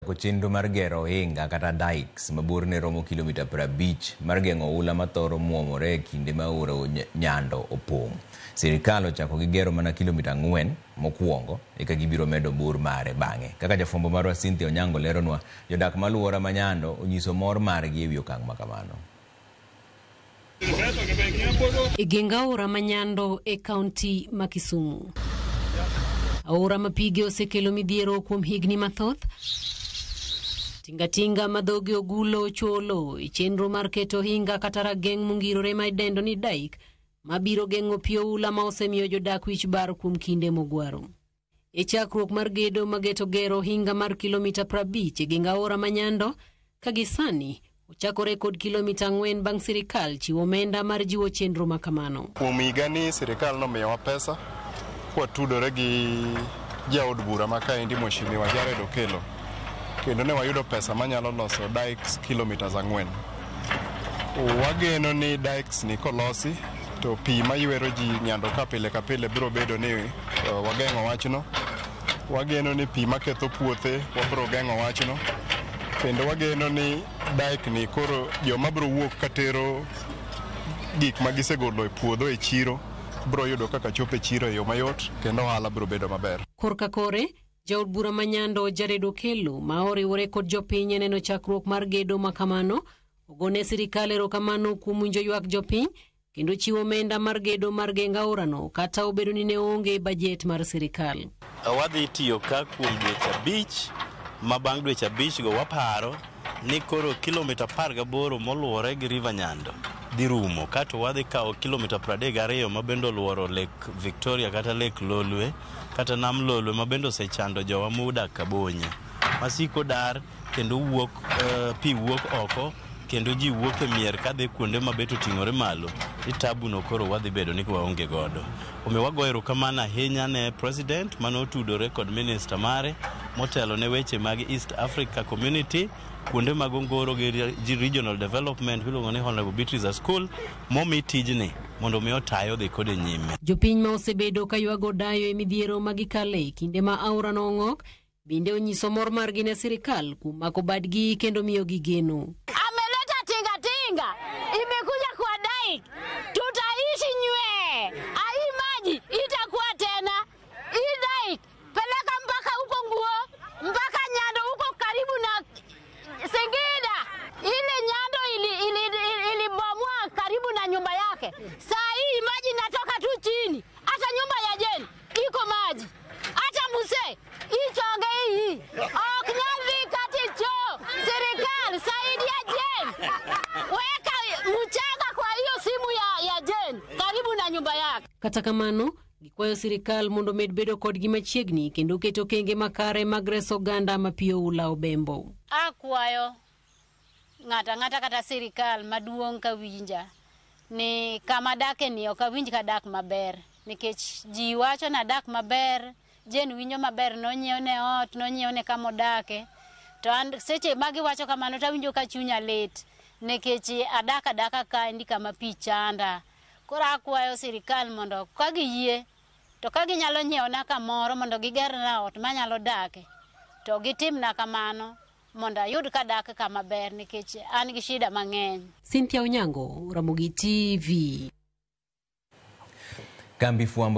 Osechako chenro mar gero ohinga kata dikes ma borne romo kilomita 50 mar geng'o oula mathoro muomore e kinde ma aora Nyando opong'. Sirikal ochako gi gero mana kilomita 4 mokwongo eka gibiro medo bor mare bang'e. Kaka jafwambo marwa Cynthia Onyango leronwa, jodak ma aluora ma Nyando onyiso mor margi ewi okang' ma kamano. E geng aora ma Nyando e kaunti ma Kisumu. Aora ma pige osekelo midhiero kuom higni mathoth. Tingatinga ma dhoge ogulo cholo e chenro mar keto ohinga kata rageng' mongirore ma idendo ni dike mabiro geng'o pi oula ma osemiyo jodak wich bar kuom kinde mogwaro. E chakruok mar gedo mageto gero ohinga mar kilomita 50 e geng aora ma Nyando ka gi sani ochakore kod kilomita 4 bang' sirikal chiwo omenda mar jiwo chenro ma kamano. Kuom higani sirikal nomiyowa pesa kwatudore gi jaod bura ma kaendi Mheshimiwa Jared Okello kendo ne wayudo pesa manyalo loso dikes kilometers 4. Wageno ni dikes ni kolosi to pi maywero ji Nyando ka pile ka pile biro bedo ni wageng'o wachno. Wageno ni pi maketho puothe wabiro geng'o wachno. Kendo wageno ni dike ni koro joma biro wuok katero gik ma gisegolo e puodho e chiro biro yudo kaka chopo e chiro e yo mayot kendo ohala biro bedo maber. Korka kore, jaod bura ma Nyando Jared Okello ma oriwore kod jopiny e neno chakruok mar gedo ma kamano ogone sirikal erokamano kuom winjo ywak jopiny kendo chiwo omenda mar gedo mar geng aorano kata obedo ni ne onge bajet mar sirikal. Wadhi tiyo ka kuom dweche 5 ma bang' dweche 5 go waparo ni koro kilomita 18 moluwore gi River Nyando dhi rumo kato wadhi kawo kilomita 32 ma bende oluoro Lake Victoria kata Lake Lolwe kata Nam Lolwe ma bende osechando jowa modak Kabonye masiko dar kendo wuok pi wuok oko kendo ji wuok e mier kadhi kuonde ma bet oting'ore malo ni tabu no koro wadhi bedo ni waonge godo. Omiyo wagoyo erokamano ahinya ne president manotudore kod minister mare motelo ne weche mag East Africa Community kuonde mag ongoro gi regional development miluongo ni Honorable Beatrice Askul momi tijni mondo mi otaye odhi kode nyime. Jopiny ma osebedo ka ywago dayo e midhiero ma gikale e kinde ma aorano ong'ok bende onyiso mor margi ne sirikal kuom mako badgi kendo miyogi geno. Ameleta tinga tinga imekuja kwa dike, tutaishi nywe. Ai maji itakuwa tena hii dike peleka mpaka huko Nguo mpaka Nyando huko karibu na Singida. Ile Nyando ilibomoa ili, ili karibu na nyumba yake. Saa hii maji inatoka tu chini, hata nyumba ya Jeni iko maji, hata muse ichonge hii ok nyal dhi kata choo. Serikal saidia Jeni, weka mchanga kwa hiyo simu ya Jeni karibu na nyumba yake. Kata kamano, gikwayo sirikal mondo omed bedo kodgi machiegni kendo keto okenge makare mag reso oganda ma pi oula obembo. Akwayo ng'ato ang'ata kata sirikal maduong' kawinja ni kama adake ni ok awinj kadak maber nikech ji wacho ni adak maber, Jane winjo maber nonyiew ne ot, nonyiew ne kama odake. To an seche ma giwacho kamano to awinjo ka chunya lit nikech adak adaka kaendi kama pi chanda. Koro akwayo sirikal mondo ka giyie to ka ginyalo nyiewona kamoro mondo gigerna ot manyalo dake to gitimna kamano mondo ayud kadak kama ber nikech an gi shida mang'eny. Cynthia Onyango, Ramogi TV. Kambi fwambo